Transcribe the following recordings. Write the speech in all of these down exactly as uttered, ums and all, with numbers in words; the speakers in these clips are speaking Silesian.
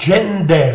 Gender,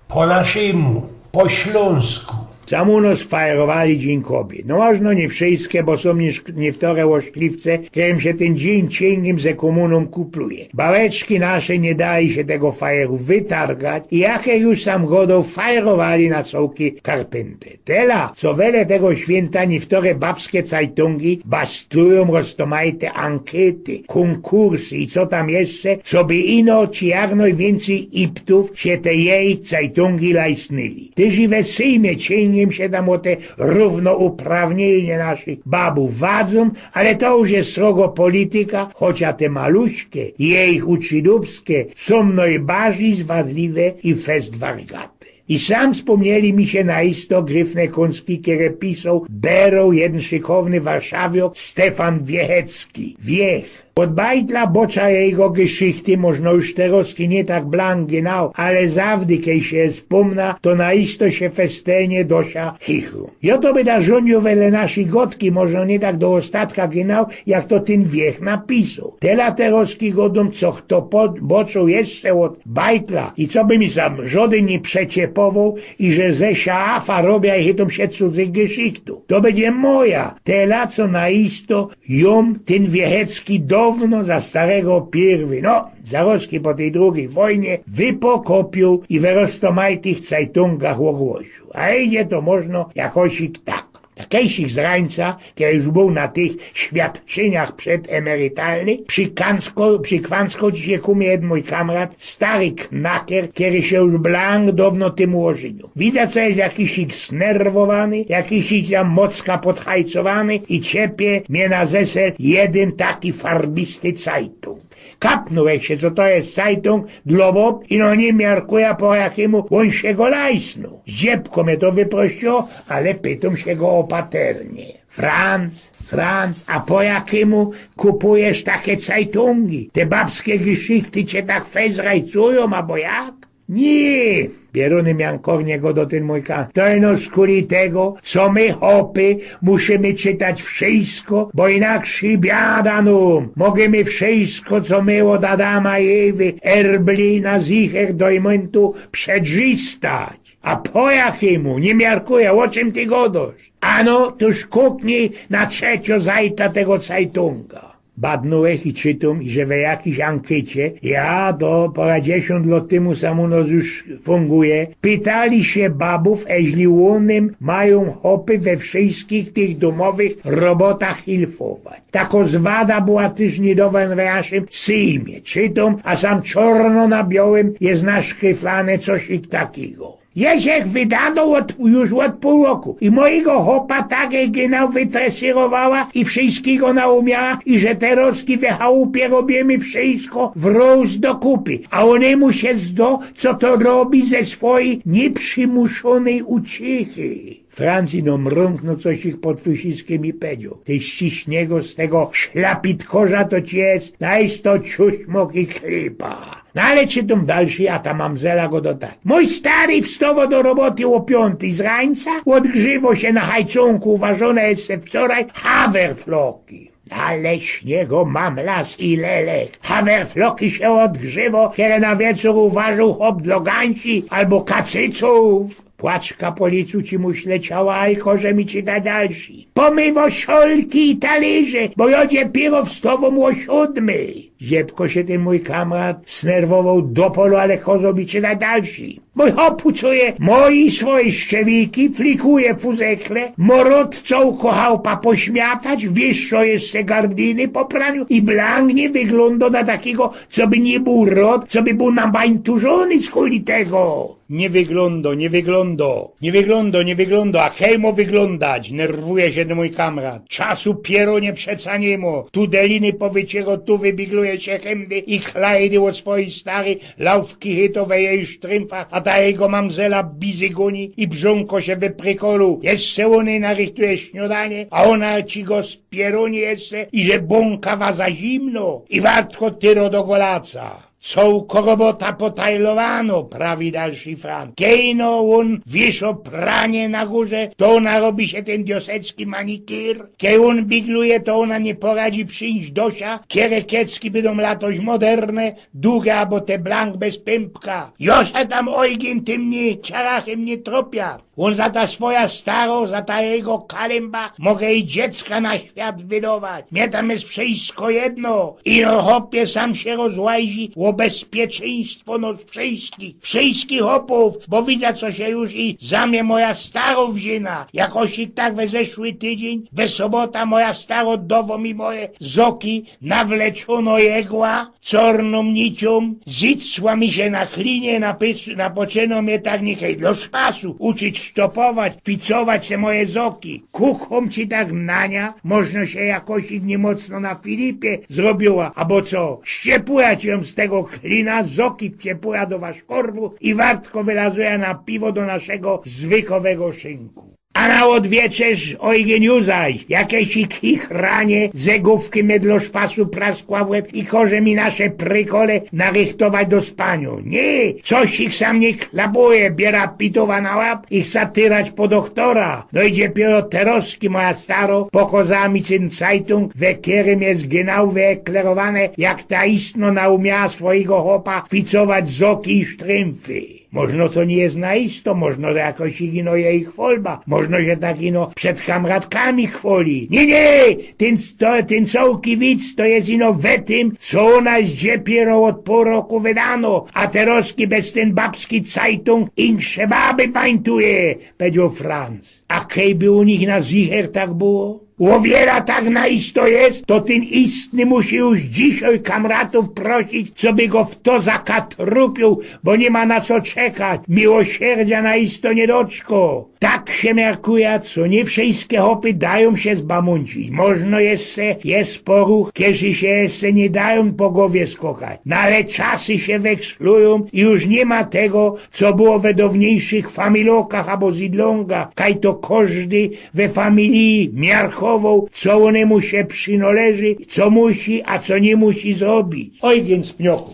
po naszymu, po ślōnsku. Sam u nos fajerowali Dziyń Kobiyt. No ôżno niy wszyjske, bo sōm niy-, niyktore ôszkliwce, kerym sie tyn dziyń ciyngym ze kōmunōm kupluje. Babeczki nasze niy dali sie tego fajeru wytargać i jak żech już sam godoł, fajerowali na cołki Karpynty. Tela, co wele tego świynta niyktore babske cajtōngi bastrujōm roztōmajte ankiety, kōnkursy i co tam jeszcze, coby ino ci jak nojwiyncyj iptōw sie te jejich cajtōngi lajsnyli. Tyż i we Sejmie ciyngym sie tam ô te rōwnouprawniynie naszych babōw wadzōm, ale to już je srogo polityka, chocia te maluśke, jejich uczidubske, sōm nojbarzij zwadliwe i fest wargaty. I sam spōmnieli mi sie naisto gryfne kōnski, kere pisoł, beroł jedyn szykowny warszawiok Stefan Wiechecki. Wiech. Ôd bajtla bocza jego geszichty możno już terozki niy tak blank genau, ale zawdy, kej sie spōmna, to naisto sie festelnie do sia chichōm. Jo to byda rzōndziōł wele naszyj godki, możno niy tak do ôstatka genau, jak to tyn Wiech napisoł. Tela terozki godōm, co chto po-, boczoł jeszcze ôd bajtla i coby mi sam żodyn niy przeciepowoł i że ze sia afa robia i chytōm sie cudzych geszichtōw. To bydzie moja, tela, co naisto jōm tyn Wiechecki downo za starego piyrwy, no, zarozki po tyj drugij wojnie, wypokopiōł i we roztōmajtych cajtōngach ôgłosiōł. A idzie to możno jakosik tak. Jakejsik zrańca, kej już bōł na tych świadczyniach przedemerytalnych, przykansko-, przykwanskoł ci sie ku mie jedyn mōj kamrat, stary knaker, kery sie już blank downo tym ôżyniōł. Widza, co je jakisik snerwowany, jakisik tam mocka podhajcowany i ciepie mie na zesel jedyn taki farbisty cajtōng. Kapnōł żech sie, co to je cajtōng dlo bob, ino niy miarkuja, po jakymu ôn sie go lajsnōł. Zdziebko mie to wyprosciło, ale pytōm sie go ôpaternie. Franc, Franc, a po jakymu kupujesz take cajtōngi? Te babske geszichty cie tak fest rajcujōm, abo jak? Niy, pierōny miankornie godo tyn mōj ka-, to ino skuli tego, co my, chopy, musimy czytać wszysko, bo inakszy biada nōm. Mogymy wszysko, co my ôd Adama i Ewy erbli, na zicher dojmōm tu przedrzistać. A po jakymu? Niy miarkuja, ô czym ty godŏsz? Ano, tuż kuknij na trzecio zajta tego cajtōnga. Badnōłech i czytōm, iże we jakiś ankiecie, ja, to pora dziesiōnt lŏt tymu sam u nos już funguje, pytali sie babōw, eźli ônym majōm chopy we wszyskich tych dōmowych robotach hilfować. Tako zwada była tyż niydŏwno we naszym Sejmie. Czytōm, a sam czŏrno na biŏłym je naszkryflane cosik takigo. Jeżech wydadoł ôd, już ôd pōł roku. I mojigo chopa tak żech gynał wytresyrowała i wszyskigo naumiała, iże terozki we chałupie robiymy wszysko wrōz do kupy. A ônymu sie zdŏ, co to robi ze swojij niyprzymuszōnyj ucichy. Franc ino mrōknōł cosik pod fusiskiem i pedzioł: Ty ściśniego z tego szlapitkorza, to ci je naisto ciuśmok i chlipa. No ale czytōm dalszy, a ta mamzela godŏ tak. Mōj stary wstŏwŏ do roboty ô piōntyj z rańca, ôdgrzywo sie na hajcōnku, uważōne jeszcze wczoraj, haferfloki. Ależ niego mam las i lelek. Haferfloki sie ôdgrzywo, kere na wieczōr uważōł chop dlŏ gańsi abo kacycōw. Płaczka po licu ci mu śleciała, a kŏże mi czytać dalszy. Pōmyjŏ szolki i talyrze, bo jŏ dziepiyro wstŏwōm ô siōdmyj. Ziebko sie tyn mōj kamrat snerwowoł do polu, ale kŏzoł mi czytać dalszy. Mōj chop pucuje mojij swojij szczewiki, flikuje fuzekle, mŏ rŏd cołko chałupa pośmiatać, wiyszczŏ jeszcze gardiny po praniu i blank niy wyglōndŏ na takigo, coby niy bōł rŏd, coby bōł nabańturzōny skuli tego. Niy wyglōndŏ, niy wyglōndŏ, niy wyglōndŏ, niy wyglōndŏ, a kej mŏ wyglōndać? Nerwuje sie tyn mōj kamrat. Czasu, pierōnie, przeca niy mŏ. Tu deliny powyciyrŏ, tu wybigluje sie hymdy i klajdy ô swojij staryj, laufki chytŏ we jeji sztrymfach, a ta jego mamzela bizy gōni i brzōnko sie wyprykoluj. Jeszcze ônyj narychtuje śniŏdanie, a ôna ci go spierōni jeszcze, iże bōnka wa za zimno i wartko tyrŏ do golaca. Cołko robota potajlowano, prawi dalszy Franc. Kej ino ôn wiyszo pranie na gōrze, to ôna robi sie tyn diosecki manikir. Kej ôn bigluje, to ôna niy poradzi prziyńć do sia, kere kecki bydōm latoś moderne, duge abo te blank bez pympka. Jo sie tam, Ojgyn, tymi ciarachami niy tropiŏ. Ôn za ta swoja staro, za ta jego kalymba może i dziecka na świat wydować. Mie tam je wszysko jedno. Ino chopie sam sie rozłajzi ô bezpieczyństwo nos wszyskich. Wszyskich chopōw, bo widza, co sie już i za mie moja staro wziyna. Jakoś i tak we zeszły tydziyń, we sobota moja staro dŏwŏ mi moje zoki, nawleczōno jegła, cornōm niciōm, zicła mi sie na klinie, na py-, na poczyno mie tak niechej dlŏ spasu uczyć sztopować, ficować se moje zoki. Kukōm ci tak na niã, możno sie jakoś i niymocno na Filipie zrobiła, abo co? Ściepujã ci jōm z tego klina, zoki wciepujã do waszkorbu i wartko wylazujã na piwo do naszego zwykowego szynku. A na ôdwieczerz, Ojgyn, zaś jakeś i kichranie, zegōwki mie dlŏ szpasu praskła w łeb i koże mi nasze prykole narychtować do spaniŏ. Niy, coś ich sam niy klabuje, biera pitowa na łeb i chca tyrać po dochtora. No i dopiyro terŏzki moja staro pokŏzała mi tyn cajtōng, we kerym je genau wyeklerowane, jak ta istno naumiyła swojigo chopa ficować zoki i sztrympy. Możno to niy je na isto, możno to jakoś ino je ich chwolba, możno sie tak ino przed kamratkami chwoli. Niy, niy! Tyn, to, tyn cołki wic to je ino we tym, co u nas dopiyro ôd pōł roku wydano, a terŏzki bez tyn babski cajtōng insze baby bańtuje, pedzioł Franc. A kejby u nich na zicher tak było? Ô wiela tak na isto je, to tyn istny musi już dzisiej kamratōw prosić, coby go fto zakatrupiōł, bo niy ma na co czekać. Miłosierdzia na isto niy doczko. Tak sie miarkuje, co niy wszyske chopy dajōm sie zbamōncić. Możno jeszcze je poruch, kerzy sie jeszcze niy dajōm po gowie skokać. No ale czasy sie wekslujōm i już niy ma tego, co było we downiejszych familokach abo zidlōngach, kaj to kożdy we familiji miarkowoł, co ônymu sie przynŏleży, co musi, a co niy musi zrobić. Ojgyn z Pniokōw.